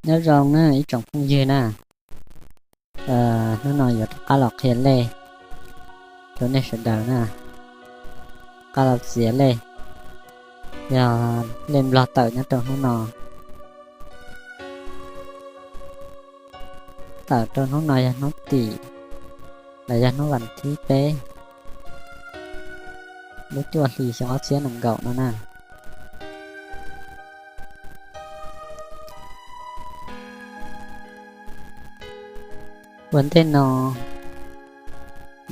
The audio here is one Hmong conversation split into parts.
Nyob zoo na ib tsoom phooj ywg na, hnub no yuav rov qab los qhia lej rau nej sawv daws na. Qab los txiav lej, yog lej Nplog tawm nyob rau hnub no. Tawm rau hnub no yog hnub tim, los yog hnub vas thib peb, lub cuaj hli xyoo ob txhiab nees nkaum no na. Ua ntej no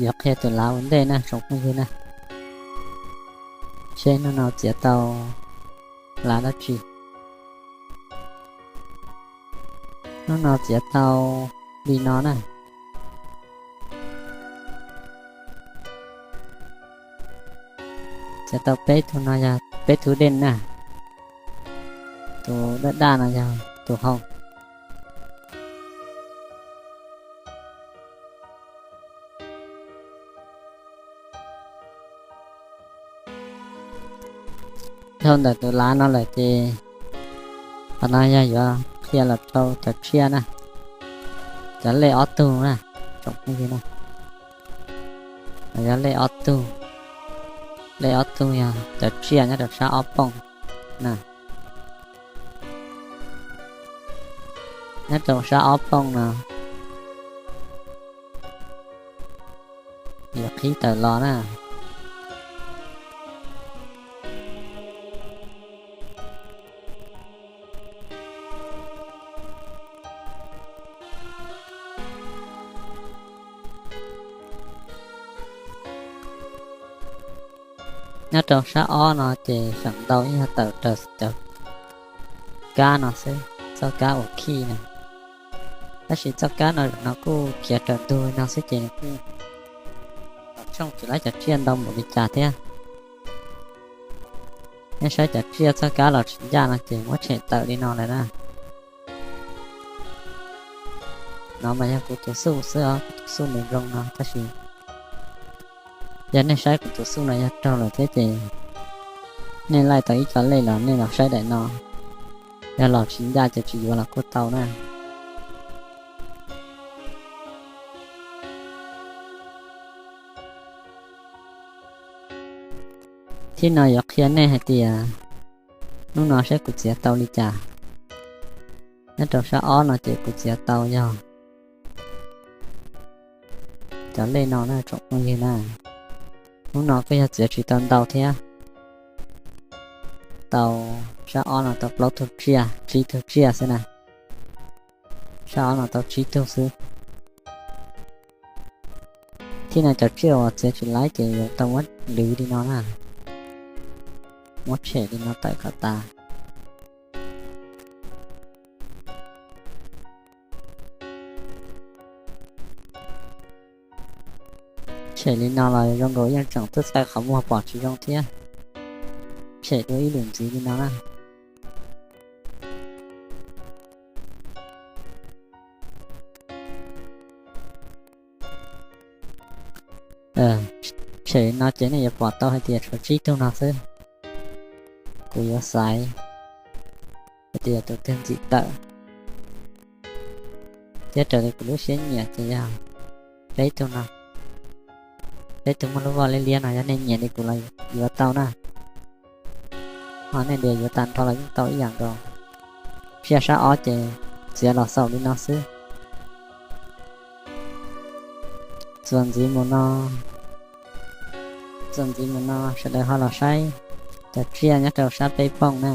yuav qhia tus lav ua ntej na tsoom phooj ywg na, seb hnub no txiav tau lav dab tsi. Hnub no txiav tau li no na, txiav tau peb tug no yog peb tug dej na. Tus daj daj no yog tus hau. Dhau ntawm tus lav no lawm ces qhov no yog yuav qhia los rau cov tsiaj na, cov lej ob tug na, tsoom phooj ywg na. Yog lej ob tug, lej ob tug yog cov tsiaj nyob rau sab ob pooj na. Nyob rau sab ob pooj no yuav qhib tawm los na. Nyob rau sab ob no ces feem ntau yog tawm raws cov kab no xwb, txoj kab uas khij na. Tab sis txoj kab no no kuj khiav raws ntug no xwb ces nws kuj tshooj tsis laib cov tsiaj ntau npaum li cas thiab. Nej saib cov tsiaj txoj kab los tsis ncaj no ces muab tshem tawm li no lawm na. No mas yog kuv tus xuj xwb os, kuv tus xuj nws zoo no tab sis yog nej saib kuv tus xuj no yog raug lawm thiab ces nej laij tau ib co lej los nej los saib daim no, yog los tsis ncaj ces tsis yuav los kuj tau na. Thiab no yuav qhia nej hais tias hnub no saib kuv txiav tau li cas. Nyob rau sab ob no ces kuv txiav tau yog cov lej no na tsoom phooj ywg na. Hnub no kuj yog txiav tsis tau ntau thiab, tau sab ob no tau plaub tug tsiaj tsib tug tsiaj xwb na. Sab ob no tau tsib tug xwb. Thiab no cov tsiaj uas txiav tsis laib ces yuav tau muab lwv li no na, muab tshem li no tawm kom tas. Tshem li no los zoo nkaus yeej tseem tuaj txaij qhov muag pom tsis zoo thiab. Tshem dua ib lwm ntxiv li no na. Tshem li no ces nej yuav pom tau hais tias tshuav tsib tug no xwb. Kuv yuav xaiv hais tias tus twg ntxim tawm thiab raws li kuv lub siab nyiam ces yog peb tug no. Peb tug muaj lub voj liab liab no yog nej nyiam li kuv los yuav tau na. Ho nej ntias yuav tag nrho los yeej tau ib yam nkaus. Tsiaj sab ob ces txiav los xaus li no xwb. Txuas ntxiv mus no, txuas ntxiv mus no sawv daws ho los saib cov tsiaj nyob rau sab peb pooj na.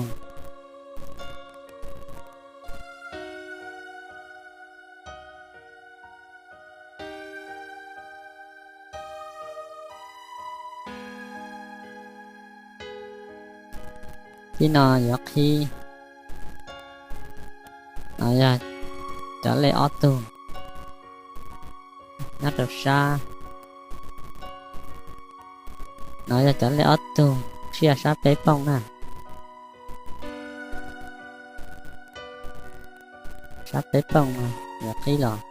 Tib no yuav qhib, no yog cov lej ob tug nyob rau sab, no yog cov lej ob tug tsiaj sab peb pooj na. Sab peb pooj no yuav qhib los.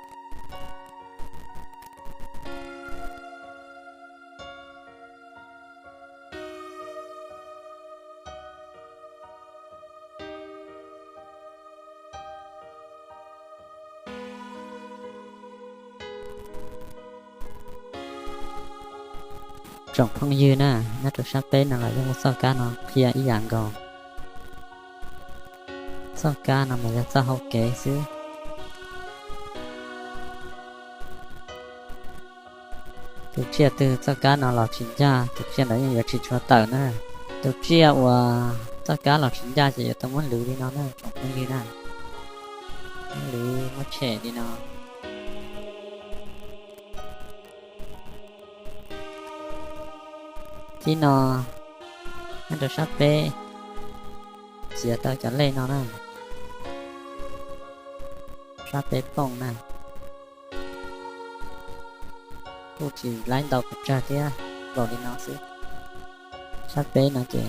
Tsoom phooj ywg na, nyob rau sab peb no los yeej muaj txoj kab no qhia ib yam nkaus. Txoj kab no mas yog txoj hau kev xwb. Tus tsiaj twg txoj kab no los tsis ncaj, tus tsiaj ntawd yeej yuav tsis tshua tawm na. Tus tsiaj uas txoj kab los tsis ncaj ces yuav tau muab lwv li no na, tsoom phooj ywg na. Muab lwv, muab tshem li no. Thib no, nyob rau sab peb, txiav tau cov lej no na, sab peb pooj na, kuj tsis laib ntau pes tsawg thiab, nkaus li no xwb. Sab peb no ces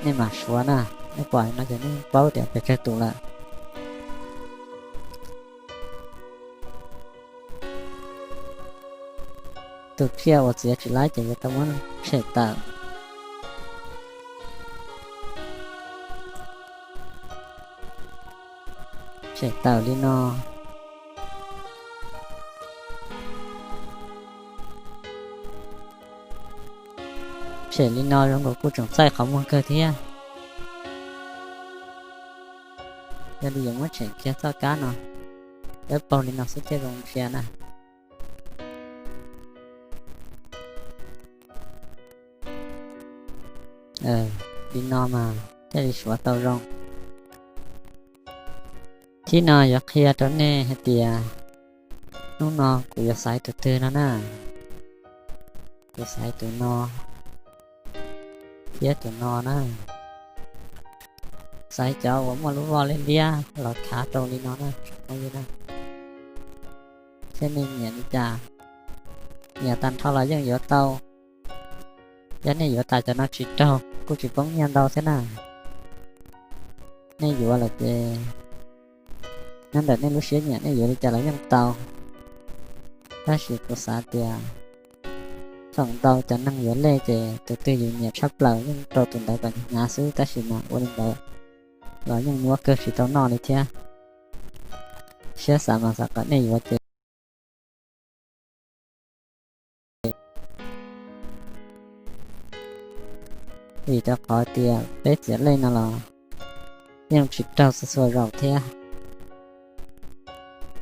nej mam suav na, nej pom no ces nej paub tias pes tsawg tus lawm. Tus tsiaj uas txiav tsis laib ces yuav tau muab tshem tawm. Tshem tawm li no. Tshem li no zoo nkaus kuj tseem txaij qhov muag kawg thiab. Yog li yuav muab tshem kiag txoj kab no, dawb paug li no xwb thiaj zoo ntsia na. Li no mas thiaj li suav tau zoo. Thib no yuav qhia rau nej hais tias hnub no kuv yuav xaiv tus twg no na. Kuv xaiv tus no thiab tus no na. Xaiv cov uas muaj lub voj liab liab los khav rau li no na, tsoom phooj ywg na. Thiab nej nyiam li cas, nyiam tag nrho los yeej yuav tau. Yog nej yuav tas cov no tsis raug kuj tsis poob nyiaj ntau thiab na. Nej yuav lawm ces nyob ntawm nej lub siab nyiam, nej yuav li cas los yeej tau. Tab sis kuv xav tias thaum ntau cov neeg yuav lej ces tus twg yus nyiam tshaj plaws yeej rau tus ntawd kom hnyav xwb, tab sis mas ua li ntawd los yeej nyuaj kawg tsis tau noj li thiab. Siab xav mas xav kom nej yuav ces vim rau qhov tias peb txiav lej no los yeej tsis raug txhua txhua zaus thiab.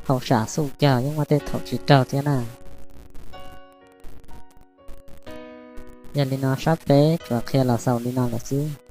Hauv sam xuj cog yeej muaj tej thaum tsis raug thiab na. Yog li no sab peb tsuas qhia los xaus li no lawm xwb.